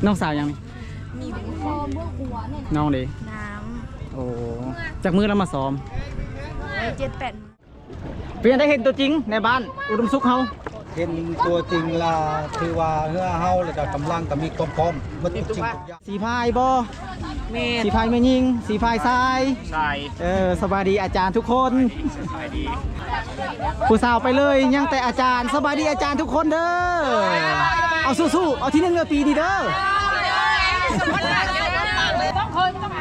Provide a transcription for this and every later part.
ນ້ອງສາວຫຍັງນີ້? ມິວ. ນ້ອງເດ? ນ້ຳ. ໂອ້ ຈັກມື້ລະມາຊ້ອມ? ເຈັດແປດມື້. ເປັນຫຍັງໄດ້ເຫັນຕົວຈິງໃນບ້ານອຸດົມສຸກເຮົາ? ເຫັນຕົວຈິງລະ ຖືວ່າເຮືອເຮົາ ແລ້ວກະກຳລັງກະມີຄວາມພ້ອມໝົດທຸກສິ່ງທຸກຢ່າງ. ສີພາຍບໍ່? ແມ່ນ. ສີພາຍແມ່ຍິງ ສີພາຍຊາຍ. ຊາຍ. ເອີ ສະບາຍດີອາຈານທຸກຄົນ. ສະບາຍດີ. ຜູ້ສາວໄປເລີຍ ຍັງແຕ່ອາຈານ. ສະບາຍດີອາຈານທຸກຄົນເດີ. ເອົາສູ້ໆ ເອົາທີໜຶ່ງເດີປີນີ້ເດີ.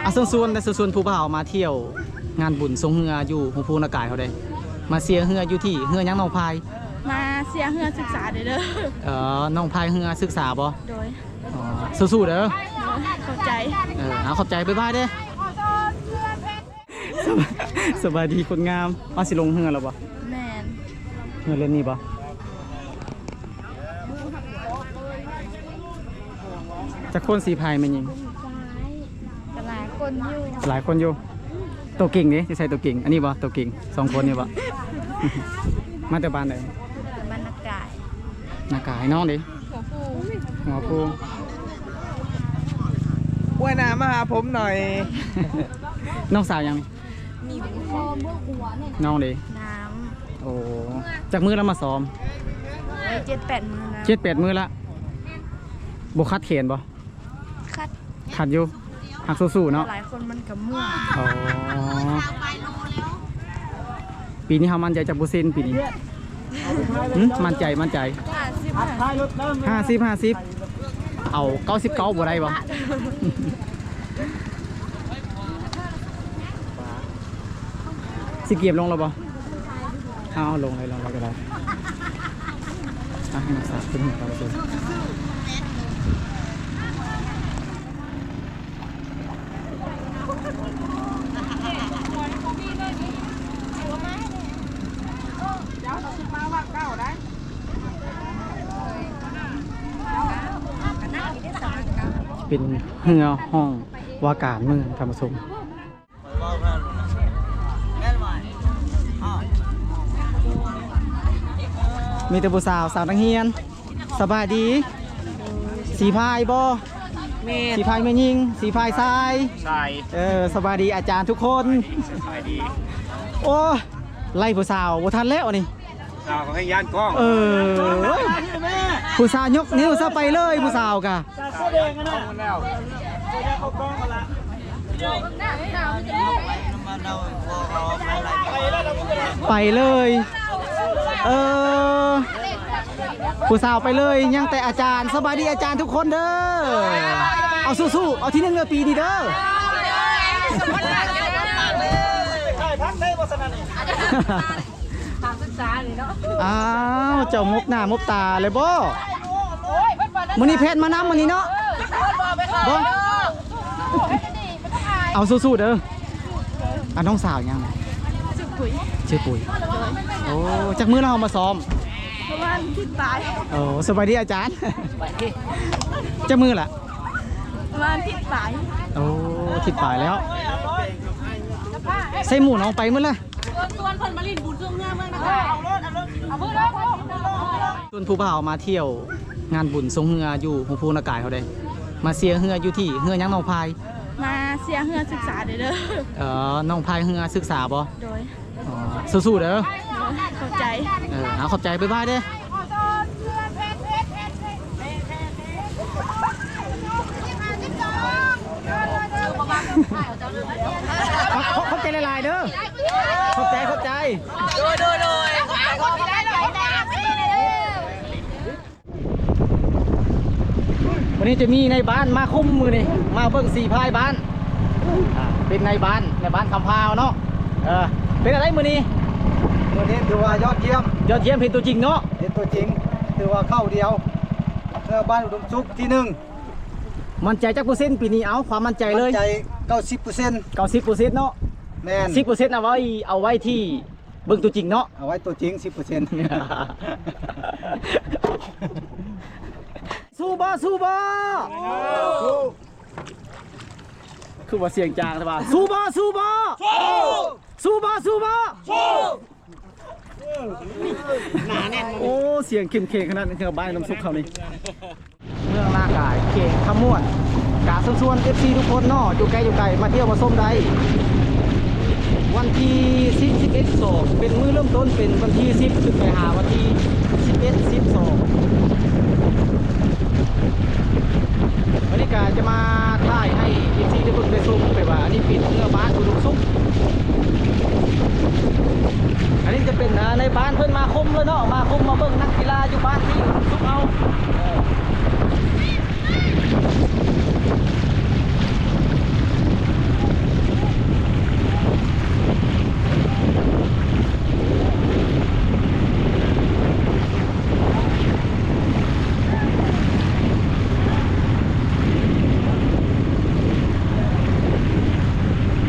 ເອົາ ເຊີນຊວນ ເຊີນຊວນຜູ້ບ່າວມາທ່ຽວງານບຸນຊ່ວງເຮືອຢູ່ຫົວພູນາກາຍເຮົາເດ້. ມາເຊຍເຮືອຢູ່ທີ່ເຮືອຫຍັງນ້ອງພາຍ? ມາເຊຍເຮືອສຶກສາເດີ. ເອີ ນ້ອງພາຍເຮືອສຶກສາບໍ່? ໂດຍ. ອໍ ສູ້ໆເດີ. ໂດຍ ຂອບໃຈ. ເອີ ເອົາ ຂອບໃຈ ບາຍບາຍເດ້. ສະບາຍ ສະບາຍດີຄົນງາມ. ເອົາ ຊິລົງເຮືອແລ້ວບໍ່? ແມ່ນ. ເຮືອເຫຼັ້ນນີ້ບໍ່? ຈັກຄົນ ສີພາຍແມ່ຍິງ? ກໍຫຼາຍຄົນຢູ່. ຫຼາຍຄົນຢູ່. ໂຕເກັ່ງເດ້ ຊິໃສ່ໂຕເກັ່ງ. ອັນນີ້ບໍ່ ໂຕເກັ່ງ ສອງຄົນນີ້ບໍ່? ມາແຕ່ບ້ານໃດ? ບ້ານນາກາຍ. ນາກາຍ. ນ້ອງເດ້? ຫົວພູ. ຫົວພູ. ຫົວໜ້າມາຫາຜົມໜ້ອຍ. ນ້ອງສາວຫຍັງນີ້? ມິວ. ນ້ອງເດ້? ນ້ຳ. ໂອ້ ຈັກມື້ລະມາຊ້ອມ? ເຈັດແປດມື້ລະ. ເຈັດແປດມື້ລະ. ບໍ່ຂັດແຂນບໍ່? ຂັດ. ຂັດຢູ່. ຫາກສູ້ໆເນາະ. ຫຼາຍຄົນມັນກະເມື່ອຍ. ອໍ ປີນີ້ເຮົາໝັ້ນໃຈຈັກເປີເຊັນປີນີ້? ຫຶ ໝັ້ນໃຈ ໝັ້ນໃຈ. ຫ້າສິບ ຫ້າສິບ ຫ້າສິບ ຫ້າສິບ. ເອົາເກົ້າສິບເກົ້າບໍ່ໄດ້ບໍ່? ຊິກຽມລົງແລ້ວບໍ່? ເອົາ ລົງເລີຍ ລົງເລີຍກໍໄດ້. ອ່ະ ໃຫ້ນ້ອງສາວຂຶ້ນເຮືອກ່ອນ. ເປັນເຮືອຫ້ອງວ່າການເມືອງ ທ່ານຜູ້ຊົມ. ມີແຕ່ຜູ້ສາວ ສາວນັກຮຽນ. ສະບາຍດີ. ສີພາຍບໍ່? ແມ່ນ. ສີພາຍແມ່ຍິງ ສີພາຍຊາຍ. ຊາຍ. ເອີ ສະບາຍດີອາຈານທຸກຄົນ. ສະບາຍດີ. ໂອ້ ໄລ່ຜູ້ສາວບໍ່ທັນແລ້ວນີ້. ສາວກໍໃຫ້ຢ້ານກ້ອງ. ເອີ ຜູ້ສາວຍົກນິ້ວຊະ ໄປເລີຍຜູ້ສາວກະ. ໄປເລີຍ. ເອີ ຜູ້ສາວໄປເລີຍ ຍັງແຕ່ອາຈານ. ສະບາຍດີອາຈານທຸກຄົນເດີ. ເອົາສູ້ໆ ເອົາທີໜຶ່ງເດີປີນີ້ເດີ. ຖ່າຍທັນໄດ້ບໍ່ຊັ້ນນີ້? ຖາມສຶກສານີ້ເນາະ. ອ້າວ ເຈົ້າມົບໜ້າມົບຕາເລີຍບໍ່? ມື້ນີ້ແພດມານຳມື້ນີ້ເນາະ. ບໍ່ ເອົາສູ້ໆເດີ. ອ່າ ນ້ອງສາວຫຍັງ? ຊື່ປຸ້ຍ. ຊື່ປຸ້ຍ. ໂອ້ ຈັກມື້ແລ້ວເຮົາມາຊ້ອມ? ປະມານທິດປາຍ. ໂອ້ ສະບາຍດີອາຈານ. ຈັກມື້ລະ? ປະມານທິດປາຍ. ໂອ້ ທິດປາຍແລ້ວ. ໃສ່ໝູ້ນ້ອງໄປໝົດລະ. ຊວນເພິ່ນມາຫຼິ້ນບຸນຊ່ວງເຮືອເມືອງນະຄະ. ເອົາເບີເດີ. ຊວນຜູ້ບ່າວມາທ່ຽວງານບຸນຊ່ວງເຮືອຢູ່ຫົວພູນາກາຍເຮົາເດ້. ມາເຊຍເຮືອຢູ່ທີ່ເຮືອຫຍັງນ້ອງພາຍ? ມາເຊຍເຮືອສຶກສາເດີ. ເອີ ນ້ອງພາຍເຮືອສຶກສາບໍ່? ໂດຍ. ອໍ ສູ້ໆເດີ. ໂດຍ ຂອບໃຈ. ເອີ ເອົາ ຂອບໃຈ ບາຍບາຍເດ້. ຂອບ ຂອບໃຈຫຼາຍໆເດີ. ຂອບໃຈ ຂອບໃຈ. ໂດຍ ໂດຍ ໂດຍ. ມື້ນີ້ຈະມີນາຍບ້ານມາຄຸມ ມື້ນີ້ມາເບິ່ງສີພາຍບ້ານ. ອ່າ ເປັນນາຍບ້ານ ນາຍບ້ານຄຳພາວເນາະ. ເອີ ເປັນຈັ່ງໃດມື້ນີ້? ມື້ນີ້ຖືວ່າຍອດຢ້ຽມ. ຍອດຢ້ຽມ ເຫັນຕົວຈິງເນາະ. ເຫັນຕົວຈິງ ຖືວ່າເຂົ້າດຽວ ເພື່ອບ້ານອຸດົມສຸກທີໜຶ່ງ. ໝັ້ນໃຈຈັກເປີເຊັນປີນີ້? ເອົາ ຄວາມໝັ້ນໃຈເລີຍ. ໝັ້ນໃຈເກົ້າສິບເປີເຊັນ. ເກົ້າສິບເປີເຊັນເນາະ. ແມ່ນ. ສິບເປີເຊັນເອົາໄວ້ ເອົາໄວ້ທີ່ເບິ່ງຕົວຈິງເນາະ. ເອົາໄວ້ຕົວຈິງສິບເປີເຊັນ. ສູ້ບໍ່? ສູ້ບໍ່? ສູ້. ຄືວ່າສຽງຈາງແທ້ວ່າ. ສູ້ບໍ່? ສູ້ບໍ່? ສູ້. ສູ້ບໍ່? ສູ້ບໍ່? ສູ້. ໜາແໜ້ນ. ໂອ້ ສຽງເຂັ້ມແຂງຂະໜາດນັ້ນ ຄືບ້ານນ້ຳສຸກເຂົານີ້. ເມືອງນາກາຍ ເຂດຄຳມ່ວນ ກະເຊີນຊວນ ເອັຟຊີ ທຸກຄົນເນາະ ຢູ່ໄກຢູ່ໄກ ມາທ່ຽວມາຊົມໄດ້ ວັນທີສິບ ສິບເອັດ ສິບສອງ ເປັນມື້ເລີ່ມຕົ້ນ ເປັນວັນທີສິບ ຂຶ້ນໄປຫາວັນທີສິບເອັດ ສິບສອງ ວັນນີ້ກະຈະມາຖ່າຍໃຫ້ ເອັຟຊີ ໄດ້ເບິ່ງໄດ້ຊົມ ແບບວ່າອັນນີ້ເປັນເຮືອບ້ານອຸດົມສຸກ ອັນນີ້ຈະເປັນ ອ່າ ໃນບ້ານເພິ່ນມາຄົມເລີຍເນາະ ມາຄົມມາເບິ່ງນັກກິລາຢູ່ບ້ານທີ່ອຸດົມສຸກເຮົາ ເອີ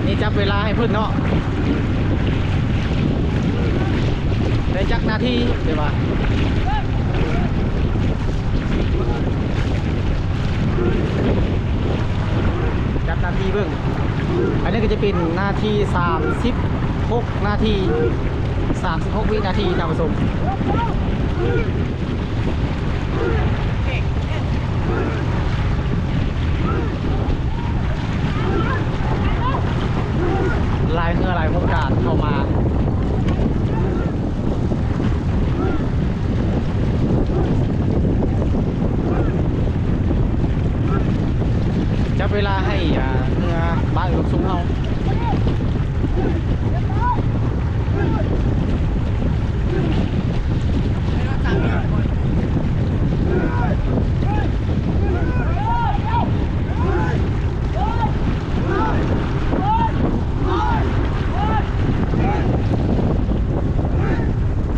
ນີ້ຈັບເວລາໃຫ້ເພິ່ນເນາະ ໄດ້ຈັກນາທີ ແຕ່ວ່າ ຈັບນາທີເບິ່ງ ອັນນີ້ກໍຈະເປັນນາທີ ສາມສິບຫົກນາທີ ສາມສິບຫົກວິນາທີ ທ່ານຜູ້ຊົມ ຫຼາຍເຮືອຫຼາຍໂຄງການເຂົ້າມາ ຈັບເວລາໃຫ້ ອ່າ ເຮືອບ້ານລົງຊຸມເຮົາ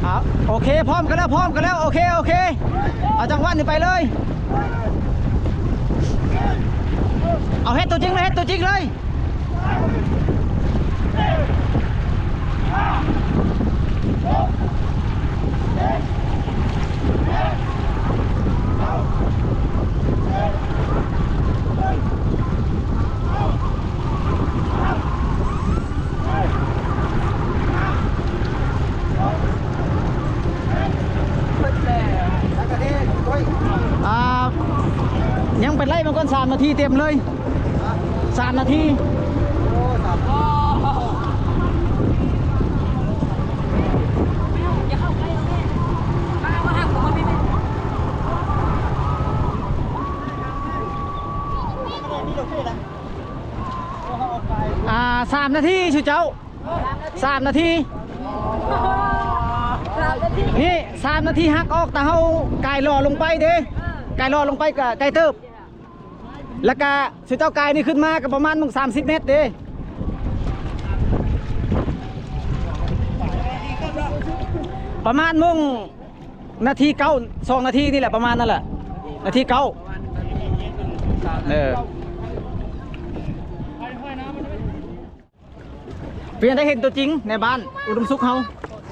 ອ່າ ໂອເຄ ພ້ອມກັນແລ້ວ ພ້ອມກັນແລ້ວ ໂອເຄ ໂອເຄ ເອົາຈັງຫວະນີ້ໄປເລີຍ ເອົາເຮັດຕົວຈິງເລີຍ ເຮັດຕົວຈິງເລີຍ. ອ່າ ຍັງໄປໄລ່ມັນກ່ອນ ສາມນາທີເຕັມເລີຍ ສາມນາທີ. ອ່າ ສາມນາທີ ຊຸເຈົ້າ ສາມນາທີ ສາມນາທີ ນີ້ ສາມນາທີ ຫັກອອກ ຕາເຮົາກາຍຫຼໍ່ລົງໄປເດ້ ກາຍຫຼໍ່ລົງໄປກະໄກເຕີບ ແລ້ວກະ ຊຸເຈົ້າກາຍນີ້ຂຶ້ນມາກະປະມານໝ່ອງສາມສິບແມັດເດ້ ປະມານໝ່ອງນາທີເກົ້າ ສອງນາທີນີ້ແຫຼະ ປະມານນັ້ນແຫຼະ ນາທີເກົ້າ ເອີ. ເປັນຈັ່ງໃດ ເຫັນຕົວຈິງໃນບ້ານອຸດົມສຸກເຮົາ?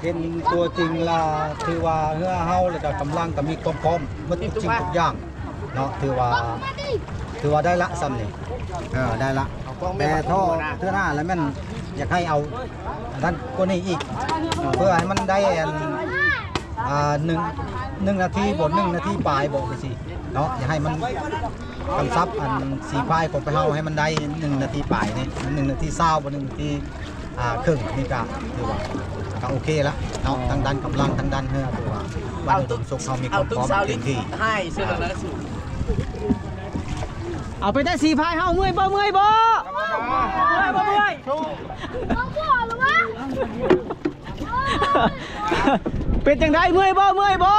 ເຫັນຕົວຈິງລະ ຖືວ່າເຮືອເຮົາ ແລ້ວກະກຳລັງກະມີຄວາມພ້ອມໝົດທຸກສິ່ງທຸກຢ່າງເນາະ ຖືວ່າ ຖືວ່າໄດ້ລະຊ່ຳນີ້ ເອີ ໄດ້ລະ ແຕ່ເທື່ອໜ້າລະແມ່ນຢາກໃຫ້ເອົານັ້ນກວ່ານີ້ອີກ ເພື່ອໃຫ້ມັນໄດ້ອັນ ອ່າ ໜຶ່ງ ໜຶ່ງນາທີບໍ ໜຶ່ງນາທີປາຍບໍ ຈັ່ງຊີ້ເນາະ ຢາກໃຫ້ມັນ ກຳຊັບອັນສີພາຍຂອງພວກເຮົາໃຫ້ມັນໄດ້ໜຶ່ງນາທີປາຍນີ້ ໜຶ່ງນາທີຊາວບໍ່ ໜຶ່ງນາທີ ອ່າ ເຄິ່ງນີ້ກະຖືວ່າກະໂອເຄລະເນາະ ທັງດ້ານກຳລັງ ທັງດ້ານເຮືອ ຖືວ່າບ້ານອຸດົມສຸກເຮົາມີຄວາມພ້ອມເຕັມທີ່ ເອົາໄປແຕ່ສີພາຍເຮົາ ເມື່ອຍບໍ່ ເມື່ອຍບໍ່ ເມື່ອຍບໍ່ ເມື່ອຍ ເປັນຈັ່ງໃດ ເມື່ອຍບໍ່ ເມື່ອຍບໍ່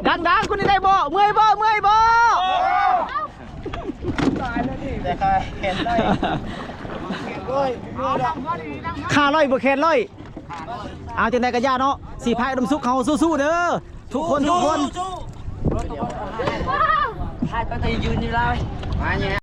ດັງໆ ຄົນນີ້ໄດ້ບໍ່ ເມື່ອຍບໍ່ ເມື່ອຍບໍ່ ແຕ່ຂ້າແຂນໄດ້ ຂາລ້ອຍບໍ່ແຂນລ້ອຍ ເອົາຈັ່ງໃດກະຢ່າເນາະ ສີພາຍອຸດົມສຸກເຮົາສູ້ໆເດີ ທຸກຄົນ ທຸກຄົນ ຖ້າຕ້ອງໄດ້ຢືນຢູ່ລາວ ມານີ້ນ